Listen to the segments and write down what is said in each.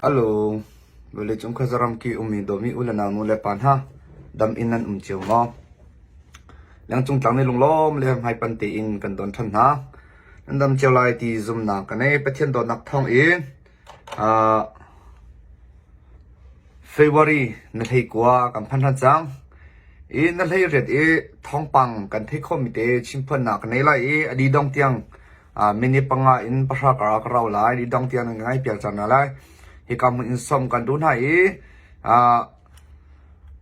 Hello, vawleicung khuazaram ki ummi dawmi u le nau nu le pa hna, dam in nan um cio maw? Lengcung tlang nih lunglawm le hmaipan tein kan don ṭhan hna. Nan dam cio lai ti zumnak ka nei. Pathian dawtnak thawng in uh, February na hlei kua kan phan ṭhan cang. I na hlei riat i thawngpang kan theih khawhmi te chimphuannak ka nei lai i a di dong tiang minute panga in pahra kar ah ka rau lai. Di dong tiang nan ka ngaihpiak cang hna lai. Hika hmun in sawm kan duh hna i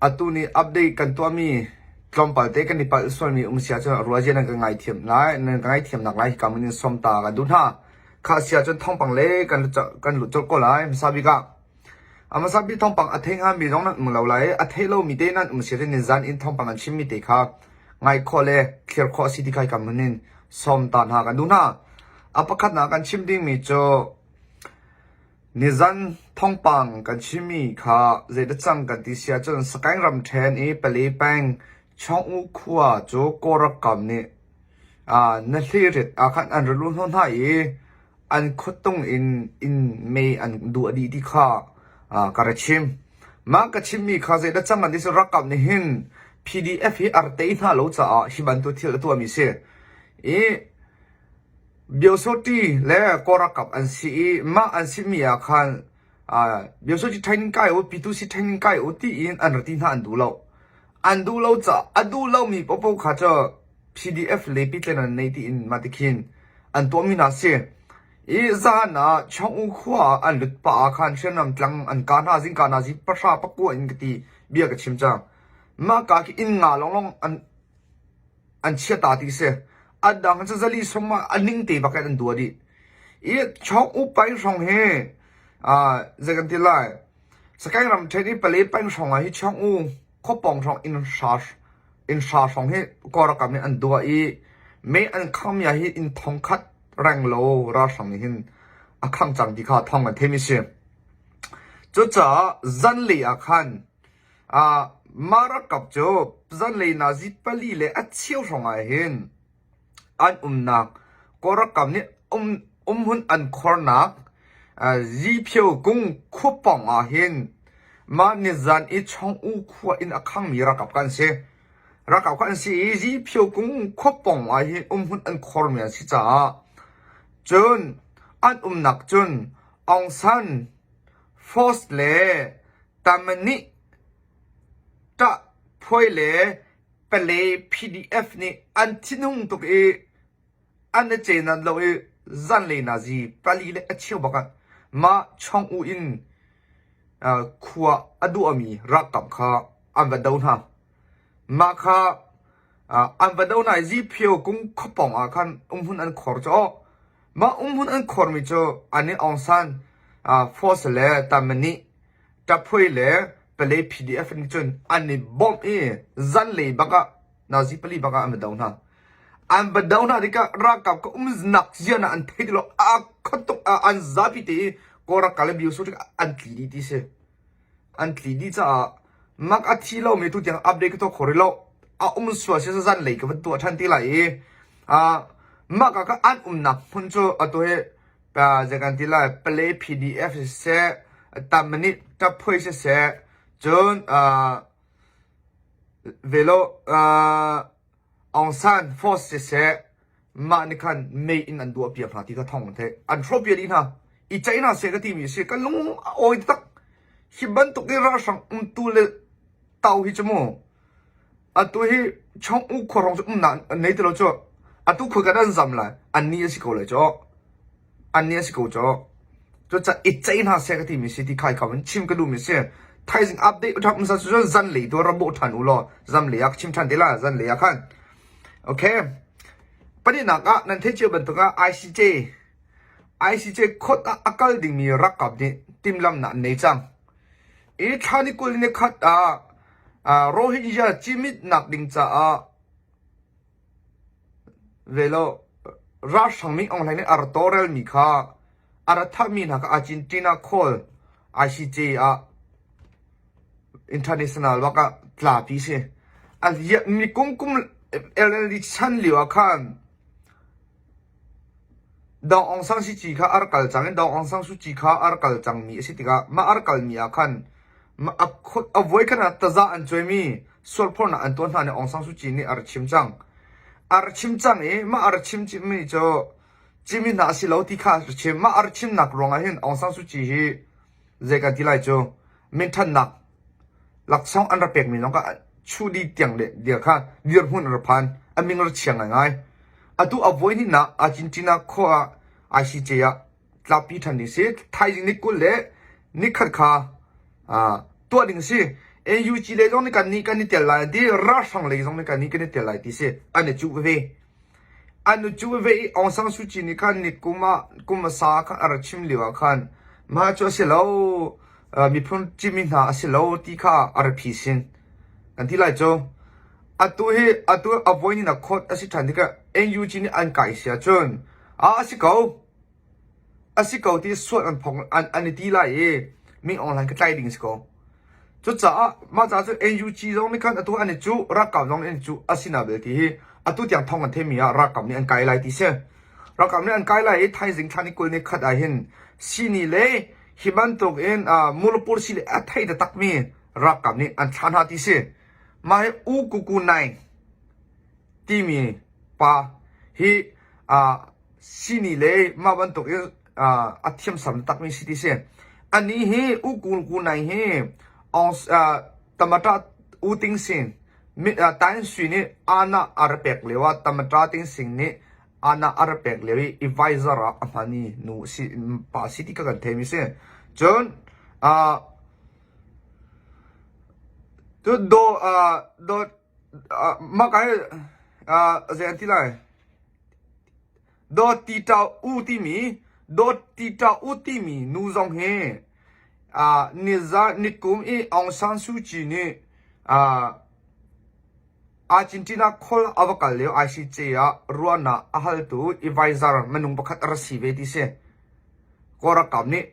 atu ni update kan tuahmi tlawmpal te kan i palh sualmi um si ahcun ruazia nan ka ngaithiam lai nan ka ngaithiamnak lai hika hmun in sawm ta kan duh hna. Kha si ahcun thawngpang le kan kan lut colh ko lai hmasa bik ah. A hmasa bik thawngpang a thei hngami zong nan um lo lai i a thei lomi te nan um si ahcun nizan in thawngpang an chimmi te kha ngai khawh le thlir khawh a si ti kha hika hmun in sawm ta hna kan duh hna. A pakhatnak kan chim dingmi cu nizan thawngpang kan chimmi kha zeidah cang kan ti si ahcun Sagaing ramṭhen i Pale peng Chawng-U khua cu Kawlram nih na hlirit ah khan an ra luh hnawh hna i an khuatung in inn mei an duah dih ti kha ka ra chim. Mah ka chimmi kha zeidah cang an ti cu ralkap nih hin PDF hi a ra tei hna lo caah hi bantuk thil a tuahmi si. I Biosoti le Kawl ralkap an si i mah an simi ah khan Biosoti training kai u, P2C training kai u tiin an ra ti hna an duh lo. An duh lo caah a duh lomi paohpaoh kha cu PDF le pitlen an nei tiin mah ti khin an tuahmi hna si. I zan ah Chong-U khua ah an lut pah ah khan hriamnam tlang an kah hna zingka hna zi pahra pakua in ka ti bia ka chim cang. Mah ka khi inn nga lawnglawng an an chia ta ti si. A dang cu zali sung ah a ning te bak in an dua dih. I Chong-U pai hrawng hi ah zei kan ti lai Sagaing ramṭhen i pale peng hrawng ah hi Chong-U khuapawng hrawng inn hra inn hra hrawng hi Kawlram nih an duah i mei an khangmi ah hi inn thongkhat renglo ralhrang nih hin a khangh cang ti kha thawng kan theimi si. Cucaah zanlei ah khan uh, mah ralkap cu zanlei nazi pali le a cheu hrawng ah hin An umnak Kawlram nih umhmun an khuarnak Ziphio kung khuapawng ah hin mah nizan i Chong-U khua in a khangmi ralkap kan si. Ralkap kan si i Ziphio kung khuapawng ah hin umhmun an khuarmi an si caah cun an umnak cun Aung San Force le Tamani ṭah phuai le Pale PDF nih an thinhung tuk i an i cenan lo i zanlei nazi pali le a cheu bak ah mah Chong-U in khua a duahmi ralkap kha an va do hna. Mah kha an va do hna i Ziphio kung khuapawng ah khan umhmun an khor cu mah umhmun an khormi cu an i Aung San force le Tamani Ṭaphui le Palei PDF nih cun an i bawmh i zanlei bak ah nazi pali bak ah an va do hna. An va do hna tikah ralkap ka umnak zian ah an thei ti lo a khat tuk an zapi te i Kawl ralkap le Myo Suu an tli dih ti si. An tli dih caah mak a thi lomi tu tiang update ka tuah kho rih lo. A um sual si zanlei ka van tuah ṭhan ti lai i mah ka an umnak hmun cu atu hi zei kan ti lai Palei PDF siseh Tamani ṭaphui siseh cun velo Aung San Force siseh mah nih khan mei in an duah piak hna ti kha thawng an theih an hrawh piak dih hna i ceih hna seh ka timi a si ka lung a awi taktak hi bantuk in ralhrang umtu le to hi cu mu Atu hi Chong U khua hrawng cu umnak an nei ti lo cu. Atu khua kan an zam lai. An ni a si ko lai cu. An ni a si ko cu. Cucaah i ceih hna seh ka timi si ti khai kho in chim ka duhmi si. Thaizing update u ṭhak sa cun zan lei tu ra bawh ṭhan u law zan lei ah ka chim ṭhan te la zan lei ah khan. Okay. Pahnihnak ah nan theih cio bantuk ah ICJ ICJ court ah a kal dingmi ralkap nih timhlamhnak an nei cang. I thla ni 20 ni khat ah Rohingya cimitnak ding caah velo ralhrang Min Aung Hlaing nih a ra tawlrelmi kha a ra thahmi hna kha Argentina call ICJ ah international bak ah tlapi si. Mi kum kum LLD chan lio ah khan. Daw Aung San Suu Kyi kha a rak kal cang i Daw Aung San Suu Kyi kha a rak kal cangmi a si tikah mah a rak kalmi ah khan a voikhat ah taza an cuaimi sualphornak an tuah hna nih Aung San Suu Kyi nih a rak chim cang. A rak chim cang i mah a rak chim mi cu cimi hna a si lo ti kha a rak chim. Mah a rak chimnak ruangah hin Aung San Suu Kyi hi zei kan ti lai cu minthannak laksawng an rak pekmi zong kha chuh tiang le dir kha dirhmun an rak phan. A min rak chia ngaingai. Atu a voi hnihnak Argentina khua ah ICJ ah tlapi ṭhan ding si. Thaizing ni 20 le nikhat kha tuah ding si. NUG lei zong nih kan nih kan i tel lai an ti. Ralhrang lei zong nih kan nih kan i tel lai ti si. An i cuh veve. An i cuh veve i Aung San Suu Kyi nih khan ni kum ah kum hmasa khan a rak chim lio ah khan mah cu a si lo miphun cimi hna a si lo ti kha a rak phisin. Kan ti lai cu. Atu hi atu a voi hnihnak court a si ṭhan tikah NUG nih an kai si ahcun ah a si ko. A si ko ti sual an phong an, an i ti lai i Min Aung Hlaing ka tlai ding a si ko. Cucaah mah caah cun NUG zong nih khan atu an i cuh, ralkap zong nih an i cuh a si na belte hi atu tiang thong an theimi ah ralkap nih an kai lai ti si. Ralkap nih an kai lai i thaizing thla ni 20 ni khat ah hin sini le hi bantuk in uh, Mulapur si le a thei taktakmi ralkap nih an thlah hna ti si. Mah hi U Kuku Naing timi pa hi uh, sini le mah bantuk in uh, a thiamsam takmi si ti si. Ani hi U Kuku Naing hi Aung uh, Tamata U Ting Sing Tan Sui nih ana a ra pek lio ah Tamata Ting Sing nih ana a ra pek lio i advisor ah a hmani nu si pa si ti ka kan theimi si. Cun uh, Cu daw daw mah ka hi zei an ti lai? Daw ti ṭau u timi daw ti ṭau u timi nu zong hi nizan nikum i Aung San Suu Kyi nih Argentina khol a va kal lio ICJ ah ruahnak a haltu advisor minung pakhat a ra si ve ti si. Kawl ralkap nih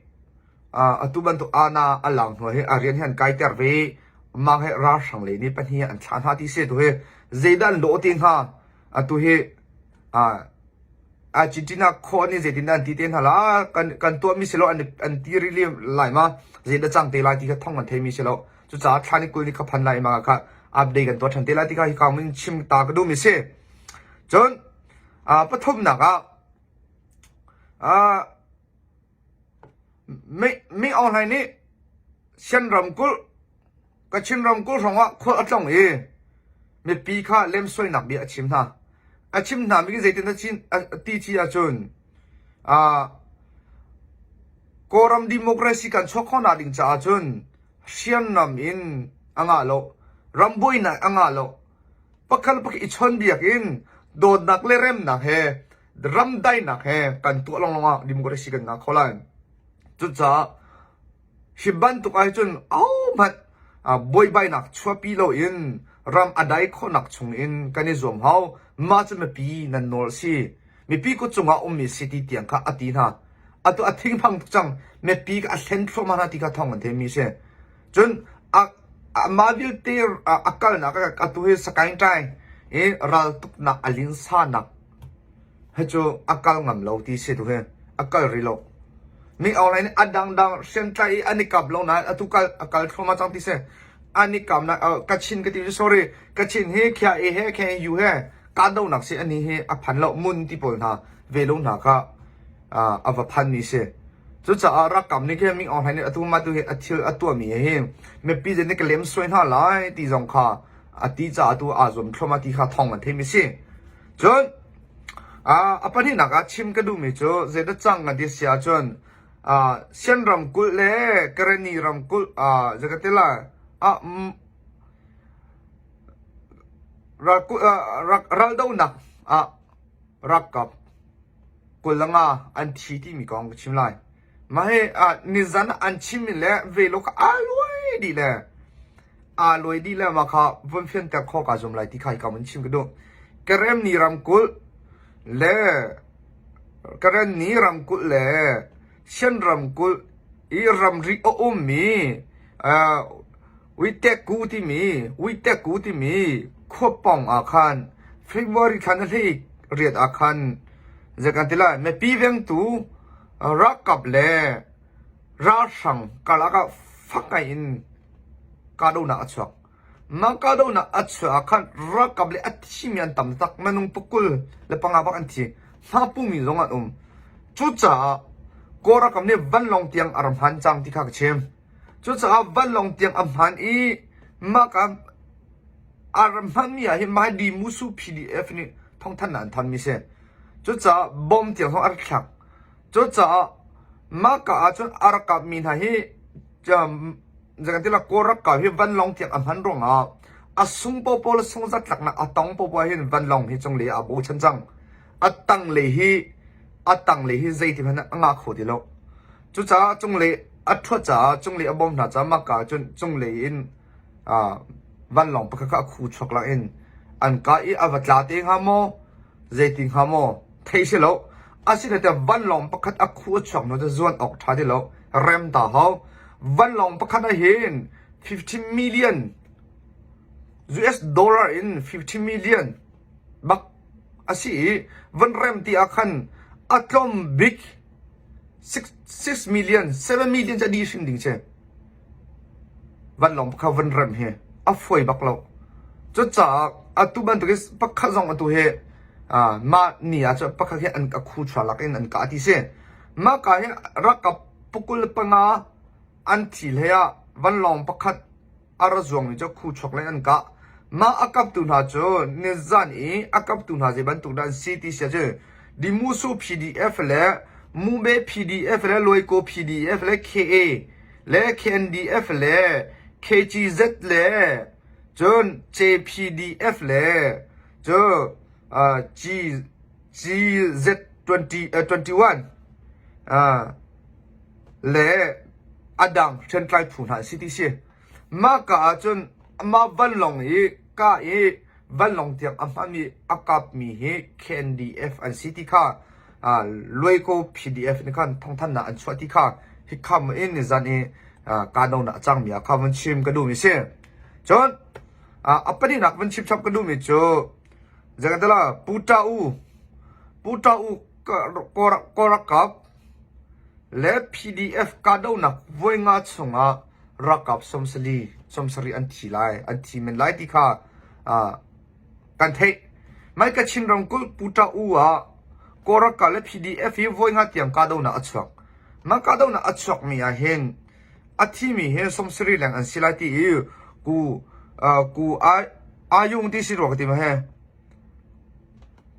atu bantuk aana a lang hnu hi a rian hi an kaiter ve i mah hi ralhrang lei nih pahnih an thlah hna ti si. Atu hi zeidah an lawh te hnga? Atu hi Argentina khawh nih zeitindah an ti te hna la? Kan kan tuahmi si lo an an ti rih lai ma? Zeidah cang te lai ti kha thong an theimi si lo. Cucaah thla ni 20 ni kha phan lai ma kha update kan tuah ṭhan te lai ti kha hi ka mun chim ta ka duhmi si. Cun pathumnak ah Mi Aung Hlaing nih Shan ramkulh, Kachin ramkulh hrawngah khual a tlong i mipi kha lemsoinak bia a chim hna. A chim hna mi zeitin a ti ci ahcun Kawlram democracy kan chuah khawhnak ding caah cun hriamnam in a ngah lo, ram buainak a ngah lo. Pakhat le pakhat i chawnbiak in dawtnak le remnak he ramdaihnak he kan tuah lawnglawng ah democracy kan ngah kho lai. Cucaah hi bantuk ahcun ahohmanh buaibainak chuahpi loin ram a dai khawhnak chung in kan i zuam hau. Mah cu mipi nan nawl a si. Mipi kut cungah ummi si ti tiang kha a ti hna. Atu a thinghmang tuk cang. Mipi kha a hlen thluahmah hna ti kha thawng kan theimi a si. Cun mah vialte a kalnak atu hi Sakaing Ṭai i raltuknak a linsanak hi cu a kal ngam lo ti si tu hi a kal rih lo. Mi online nih a dangdang hriamtlai i an i kap lo nain atu kal a kal thluahmah cang ti si. An i kapnak Kachin ka ti sorry Kachin hi Khia E he Khia U he kahdohnak si ani hi a phan lo mun ti pawl hna ve lo hna kha a va phan mi si. Cucaah ralkap nih khin Min Aung Hlaing nih atu mah tu hi a thil a tuahmi hi mipi nih ka lemsoi hna lai ti zong kha a ti caah atu aa zuam thluahmah ti kha thawng kan theimi si. Cun a pahnihnak ah chim ka duhmi cu zeidah cang kan ti si ahcun Shan ramkulh le Karenni ramkulh zei ka ti lai raldohnak ah ralkap 25 an thi timi kong ka chim lai. Mah hi nizan an chimmi le velo kha aa luai dih le aa luai dih le mah kha vun fianter khawh kaa zuam lai ti kha hika mun chim ka duh. Karenni ramkulh le Karenni ramkulh le Shan ramkulh i ramri a ummi Uitekku timi Uitekku timi khua pawng ah khan February thla na hlei riat ah khan. Zei kan ti lai mipi vengtu ralkap le ralhrang karlak ah fak ngai in kahdohnak a chuak. Mah kahdohnak a chuah ah khan ralkap le a thimi an tam tak minung pakul le panga bak an thi. Hmapumi zong an um. Cucaah Kawl ralkap nih vanlawng tiang a ram hman cang ti kha ka chim. Cucaah vanlawng tiang a hman i mah ka a ram hmanmi ah hin Mahdi Musu PDF nih thawngthanhnak an thanmi si. Cucaah bom tiang zong a rak thlak. Cucaah mah ka ahcun a rak kapmi hna hi zeikantila Kawl ralkap hi vanlawng tiang a hman ruangah a sung popo le sung zatlaknak a tong popo ah hin vanlawng hi cunglei ah aa bochan cang. A tanglei hi a tanglei hi zeiti hmanh a ngah kho ti lo. Cucaah cunglei a ṭhuat caah cunglei a bawm hna caah mah ka ahcun cunglei in vanlawng pakhat kha a khu chuak lang in an kah i a va tla te hnga maw zeiti hnga maw thei si lo asinain vanlawng pakhat a khu a chuak hnu cu zuan awk ṭha ti lo rem ta hau vanlawng pakhat ah hin 15 million US dollar in 50 million bak a si i van rem ti ah khan a tlawm bik 6 million 7 million cu a dih hrim ding si. Vanlawng kha van rem hi a fawi bak lo. Cucaah atu bantuk in pakhat zong atu hi mah ni ah cun pakhat hi an a khu chuah lak in an kah ti si. Mah ka hi rakap pukul panga an thi hlei ah vanlawng pakhat a ra zuangmi cu khu chuak lei an kah. Mah a kaptu hna cu nizan i a kaptu hna zei bantuk dah an si ti si ahcun Dimusu PDF le Mube PDF le Loiko PDF le KA le KNDF le KGZ le cun JPDF le cu uh, G, GZ20, uh, 21 uh, le a dang hriamtlai phu hna si ti si. Mah ka ahcun mah vanlawng i ka i vanlawng tiang a hmanmi a kapmi hi KNDF an si ti kha Luaiko PDF nih khan thawngthanhnak an chuah ti kha hikham in nizan i kahdohnak a cangmi ah kha vun chim ka duhmi si. Cun a pahnihnak vun chim chap ka duhmi cu zeikatala Pu Ta U Pu Ta U Kawlralkap le PDF kahdohnak voi nga chungah ralkap sawmsali sawmsarih an thi lai an thi men lai ti kha kan theih. Mai Kachin ramkulh Pu Ta U ah Kawlralkap le PDF hi voi nga tiang kahdohnak a chuak. Mah kahdohnak a chuakmi ah hin a thimi hi sawmsarih leng an si lai ti i ku ku Ayung ti si rua ka ti ma he.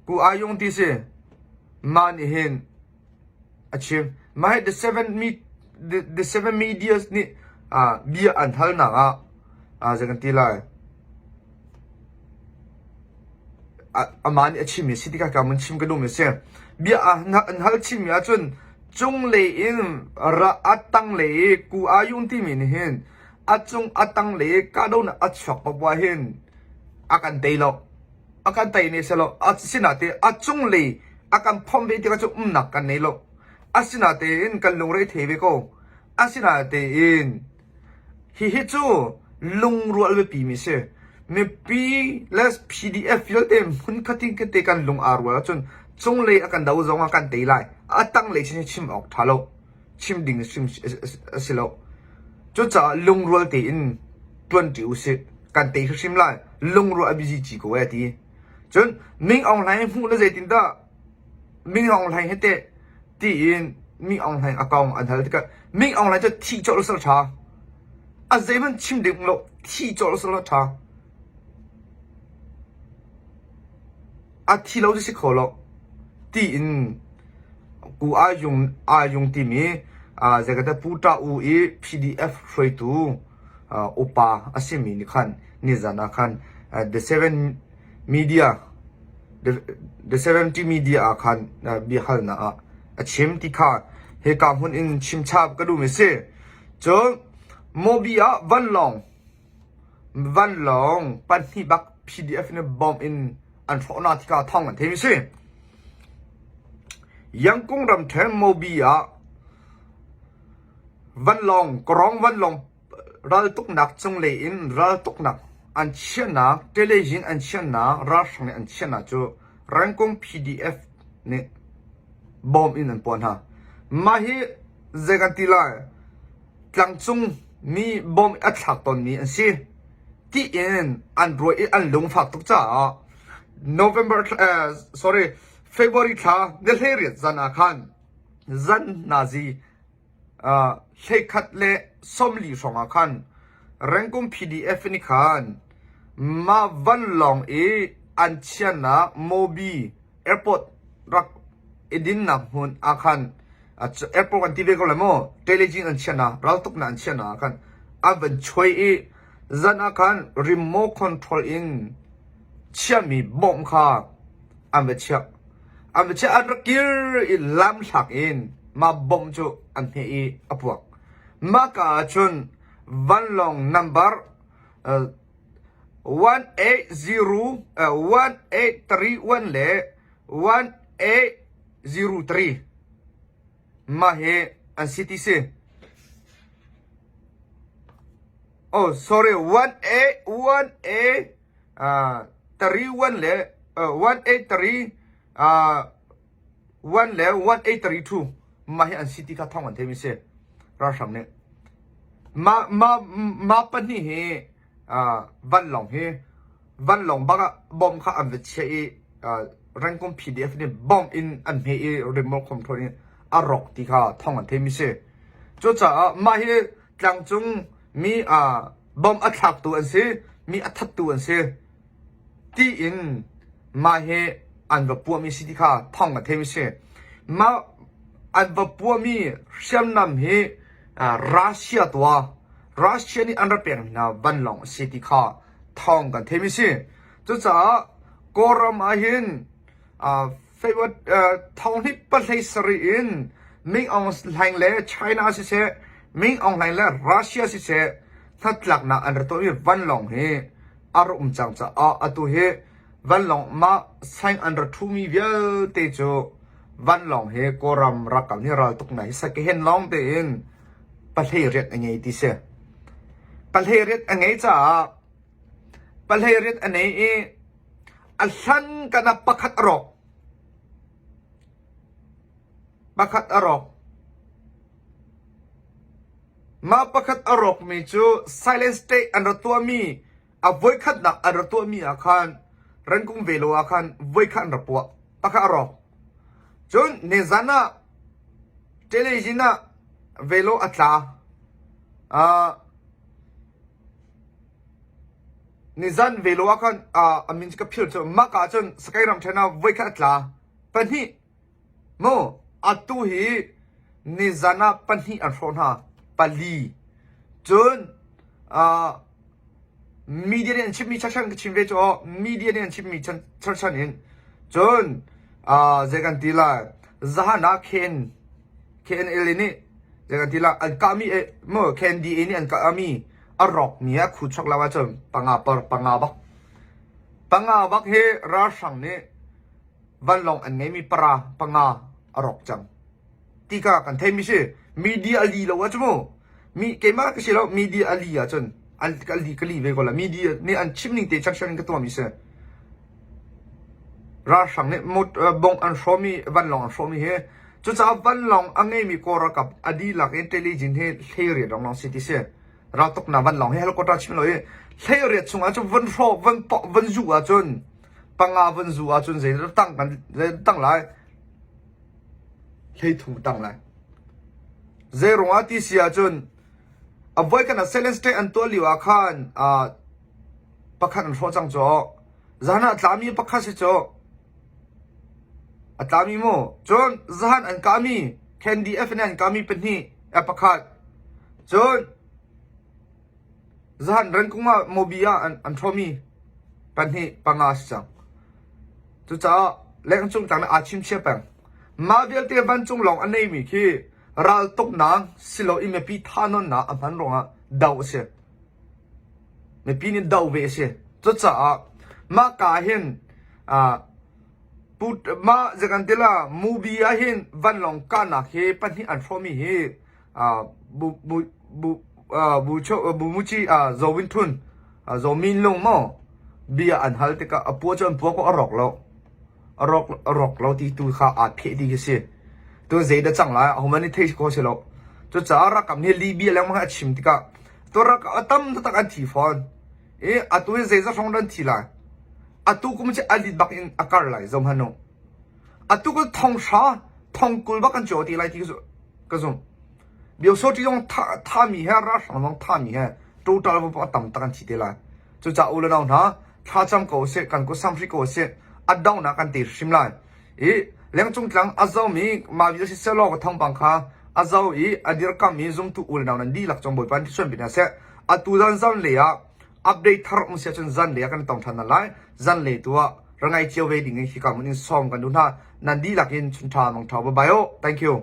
Ku Ayung ti si. Mah nih hin a chim. Mah hi the seven me the, the seven medias nih uh, bia an halnak ah uh, zei kan ti lai amah nih a chimmi si tikah ka mun chim ka duhmi si. Bia an hal chimmi ahcun cunglei in ra a tanglei i ku ayun timi nih hin a cung a tanglei kahdohnak a chuak paoh hin a kan tei lo. A kan tei ne selaw asinain a cunglei a kan phomh ve tikah cun umnak kan nei lo. Asinain kan lungre thei ve ko. Asinain hihi cu lungrual biapi mi si. Mipi le PDF vialte hmunkhat in te kan lung aa rual ahcun cunglei a kan do zong ah kan tei lai. A tanglei chin chim awk ṭha lo. Chim ding a si lo. Cucaah lungrual tein ṭuanṭi usih. Kan tei hrimhrim lai. Lungrual a biazi ci ko ee ti. Cun Ming Aung Hlaing hmuh na zeitindah Ming Aung Hlaing hi teh tiin Ming Aung Hlaing a kong an hal tikah Ming Aung Hlaing cu thih colh sal ṭha. A zeihmanh chim ding lo thih colh sal ṭha. A thi lo cu si kho lo tiin Ku Ayung Ayung timi zeikata Pu Ta U i PDF hruaitu upa a simi nih khan nizan ah khan The Seven Media The, The 70 Media ah khan biahalnak ah a chim ti kha hika hmun in chimchap ka duhmi si. Cun Mobi ah vanlawng vanlawng pahnih bak PDF nih bomb in an hrawhnak tikah thawng an theimi si. Yangkung ramṭhen Mobi ah vanlawng kawrong vanlawng raltuknak cunglei in raltuknak an chiahnak television an chiahnak ralhrang nih an chiahnak cu Rangkung PDF nih. Bom in an puah hna. Mah hi zei kan ti lai? Tlangcung mi bom a thlak tawnmi an si. Tiin an ruah i an lungfak tuk caah November uh, sorry February thla ni 18 zan ah khan zan nazi 11 le 40 hrawng ah khan Rangoon PDF nih khan mah vanlawng i an chiahnak Mobi airport rak i dinnak hmun ah khan airport kan ti ve ko lai maw Telejing an chiahnak raltuknak an chiahnak ah khan an van chuai i zan ah khan remote control in chiahmi bomb kha an va chiah. An va chiah an rak kir i lamthlak in mah bomb cu an hmeh i a puak. Mah ka ah cun vanlawng number 180 1831 le 1803 mah hi an si ti si. Oh sorry 1A 1A 31 le 183 1 le 1832 mah hi an si ti kha thawng an theimi si ralhrang nih mah mah mah pahnih hi vanlawng hi vanlawng bak ah bomb kha an va chiah i Rangoon PDF nih bomb in an hmeh i remote control in a rawk ti kha thawng an theimi si cucaah mah hi tlangcung mi bomb a thlaktu an si mi a thattu an si tiin mah hi an va puahmi si ti kha thawng kan theimi si. Mah an va puahmi hriamnam hi Russia tuah Russia nih an rak pekmi hna vanlawng a si ti kha thawng kan theimi si. Cucaah Kawlram ah hin thonghnih pahlei sarih in Ming Aung Hlaing le China siseh Ming Aung Hlaing le Russia siseh hnatlaknak an rak tuahmi vanlawng hi a rak um cang caah atu hi vanlawng mah saing an rak ṭhumi vialte cu vanlawng hi Kawlram ralkap nih raltuknak hi sakehen lawng tein pahlei riat a ngei ti si. Pahlei riat a ngei caah pahlei riat a nei i a hlan kan ah pakhat a rawk. Pakhat a rawk. Mah pakhat a rawkmi cu Silent State an rak tuahmi a voikhatnak an rak tuahmi ah khan Rengkung velo ah khan voikhat an rak puah. Pakhat a rawk. Cun nizan ah television ah velo a tla. Uh, nizan velo ah khan uh, a min ka phil cu mah ka cun Sakai ramṭhen ah voikhat a tla. Pahnih Maw atu hi nizan ah pahnih an hrawh hna pali cun uh, media nih an chimmi chachan ka chim ve cu aw media nih an chimmi chachan in cun uh, zei kan ti lai zahan ah KN KNL nih zei kan ti lai an kahmi eh maw KNDA nih an kahmi a rawkmi a khu chok lo ahcun panga par panga bak panga bak hi ralhrang nih vanlawng an ngeimi para panga a rawk cang ti kha kan theimi si media a li lo ah cu mu mi keimah ka si lo media a li ahcun an ka li ka li ve ko la media nih an chim ning te changchang in ka tuahmi si ralhrang nih bong an hrawmi vanlawng an hrawmi hi cucaah vanlawng a ngeimi kawl ralkap a dihlak in television hi hlei riat rong si ti si raltuknak vanlawng hi helicopter chim lo i hlei riat chungah cun van hrawh van poh van zuh ahcun panga van zu ahcun zei tang kan zei tang lai hleithum tang lai zei ruangah ti si ahcun a voi kan silent state an tuah lio ah khan pakhat an hrawh cang cu zahan ah tlami pakhat si cu a tlami mu cun zahan an kami KNDF in an kami pahnih pakhat cun Zahan rengkung ah mobi ah an ṭhawmi pahnih panga a si cang. Cucaah lengcung tlang aa chimchia peng. Mah vialte vancung lawng a neimi khi raltuknak silo i mipi thahnawnnak a hman ruangah do a si. Mipi nih do ve a si. Cucaah mah ka hin mah zekan tila mubi ah hin vanlawng kahnak hi pahnih an hrawhmi hi bu bu bu bu cho bu muci Zaw Win Htun Zaw Min Lung maw bia an hal tikah a pua cu an pua ko a rawk lo a rawk a rawk lo ti tu kha aa pheh ti khi si. Tu zei dah cang lai ahohmanh nih thei kho si lo. Cucaah ralkap nih Libya lengmang a chim tikah tu ralkap a tam taktak an thi fawn. I atu hi zeizat hrawng dah an thi lai? Atu kum cu a lit bak in a kar lai zoh hmanh u. Atu kan thong hra thong 20 bak kan caw ti lai ti ka zumh. Biosawṭi zong thami he ralhrang zong thami he total va a tam tak an thi te lai. Cucaah u le nau hna thlacam ko usih kan kut samhri ko usih a donghnak kan te hrim lai. I lengcung tlang a zomi mah vial siseh law ka thawngpang kha a zo i a dirkam i zumtu u le nau nan dihlak cung Bawipa nih suan hna seh. Atu zan zan lei ah update thar um si ahcun zan lei ah kan tong ṭhan hna lai. Zan lei tu ah ra ngai cio ve ding in hika hmun in sawm kan duh hna. Nan dihlak in chun ṭha mang ṭha bye bye. Thank you.